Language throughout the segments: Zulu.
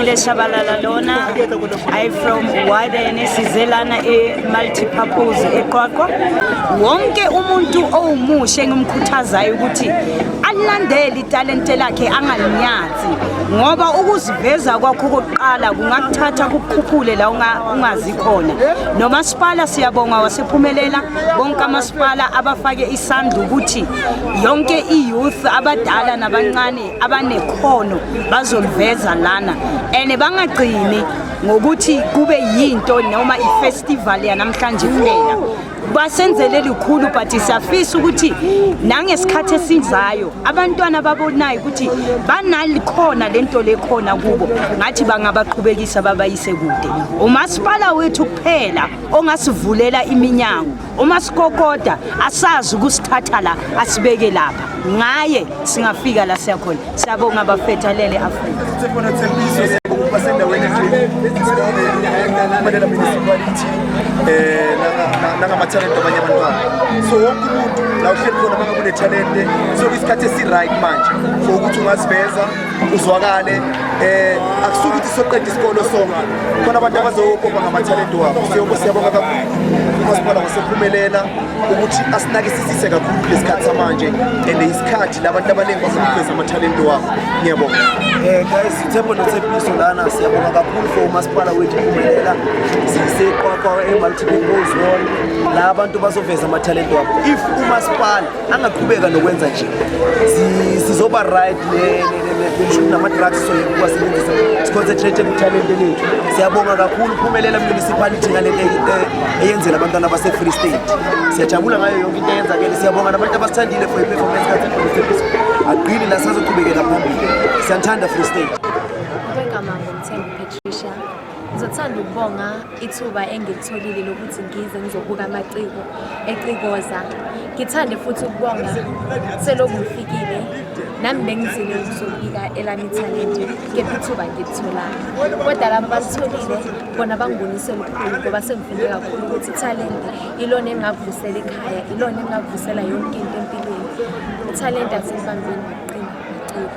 Sibongile Shabalala lona. I from Wadene, sizelana e multipurpose eQwaqwa. Wonke umuntu owumusha engimkhuthazayo ukuthi alilandele italente lakhe, angalinyathi, ngoba ukuziveza kwakho kokuqala kungakuthatha kukukhuphule la ungazi khona. Nomasipala siyabonga wasePhumelela, bonke amasipala abafake isandla ukuthi yonke i-youth, abadala nabancane abanekhono, bazoliveza lana and bangagcini ngokuthi kube yinto noma i-festival yanamhlanje kuphela. Basenzele likhulu, but siyafisa ukuthi nangesikhathi esizayo abantwana babonayo ukuthi banalikhona lento lekhona kubo, ngathi bangabaqhubekisa babayise kude. Umasipala wethu kuphela ongasivulela iminyango uma sikokoda, asazi ukusithatha la asibeke lapha, ngaye singafika la siyakhona. Siyabonga bafethalele Afrika. Sifuna Thembiso ukuba sendaweni nje, sibonge Phumelela Municipality nangamathalente abanye abantwana. So wonke umuntu la uhleli khona, uma kunethalente, so isikhathi esi-right manje for ukuthi ungaziveza uzwakale. Akusuke ukuthi soqeda isikolo sonke, khona abantu abazopopa ngamathalente wabo. Siyabonga kakhulu umasipala wasePhumelela ukuthi asinakisisise kakhulu kulesikhathi samanje, and isikhathi la abantu abaningi bafuna ukuveza amathalente wabo. Ngiyabonga. Guys, Thembo noThembiso lana. Siyabonga kakhulu for umasipala wethu Phumelela. SiseQwaqwa e-multipurpose hall la abantu bazoveza amathalente wabo. If umasipala angaqhubeka nokwenza nje, sizoba right nama-drugs, soyeka ukuwasebenzisa, siconcentrate kuthalente lethu. Siyabonga kakhulu Phumelela Municipality ngalento eyenzela abantwana base-Free State. Siyajabula ngayo yonke into eyenzakele. Siyabonga nabantu abasithandile for i-performance kaThembo noThembiso. Agqili la, sazoqhubekela phambili. Siyanthanda, Free State. Kwegama nguMthembu Patricia. Ngizothanda ukubonga ithuba engilitholile lokuthi ngize ngizobuka amaciko ecikoza. Ngithande futhi ukubonga selokhu ngifikile, nami bengizile ukuzobika elami ithalente, kepha ithuba ngilitholanga. Kodwa laba abalitholile bona bangibonise lukhulu, ngoba sengifunde kakhulu ukuthi ithalente ilona elingakuvusela ikhaya, ilona elingakuvusela yonke into empilweni. Ithalente asilibambeni ngokuqina maciko.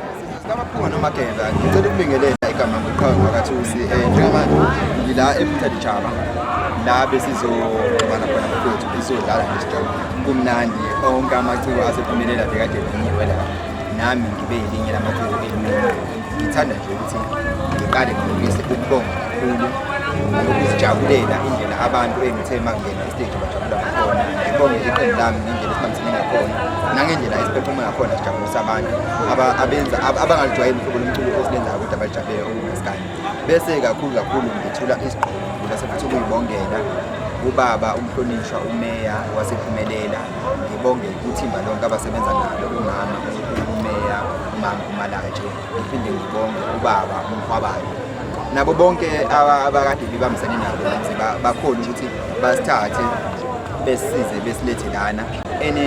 Kamaphunga noMageza, ngicela ukubingelela. Igama nguQhawe ngwakaThusi. Njengamanje ngila ePeter Dijaba la besizoxubana khona bafowethu, besizodlala ngesijabo kumnandi. Onke amaciko asephumelela bekade emenyiwe la, nami ngibe yilinye lamaciko elimenyiwe. Ngithanda nje ukuthi ngiqale ngibonise ukubonga kakhulu nokuzijabulela indlela abantu engithe uma ngingena esiteji bajabula ngakhona. Ngibonge iqembu lami ngendlela esibambisene ngakhona nangendlela esiperforma ngakhona, sijabulisa abantu abenza abangalijwayeli uhlobo lomculo esilenzayo kodwa balijabulele okumaskandi. Bese kakhulu kakhulu ngithula isigqoko bese futhi ukuyibongela ubaba umhlonishwa umeya wasePhumelela. Ngibonge kuthimba lonke abasebenza nalo, umama umeya, umama uMalaje. Ngiphinde ngibonge ubaba uMhwabayo nabo bonke abakade bebambisene nabo ukuze bakhone ukuthi basithathe, besize, besilethe lana. And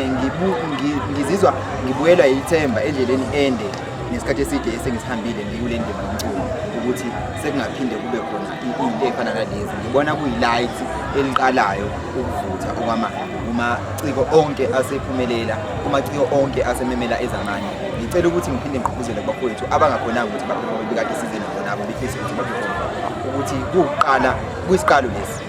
ngizizwa ngibuyelwa yithemba endleleni ende nesikhathi eside esengisihambile ngikule ndima yomculo, ukuthi sekungaphinde kube khona into ey'fana nalezi. Ngibona kuyi-light eliqalayo ukuvutha okwamanje kumaciko onke asephumelela, kumaciko onke asememela ezamanye. Ngicela ukuthi ngiphinde ngigqugquzele kubafowethu abangakhonanga ukuthi baperforme, bekade size nabo, nabo befisa ukuthi baperforme, ukuthi kuwukuqala, kuyisiqalo lesi.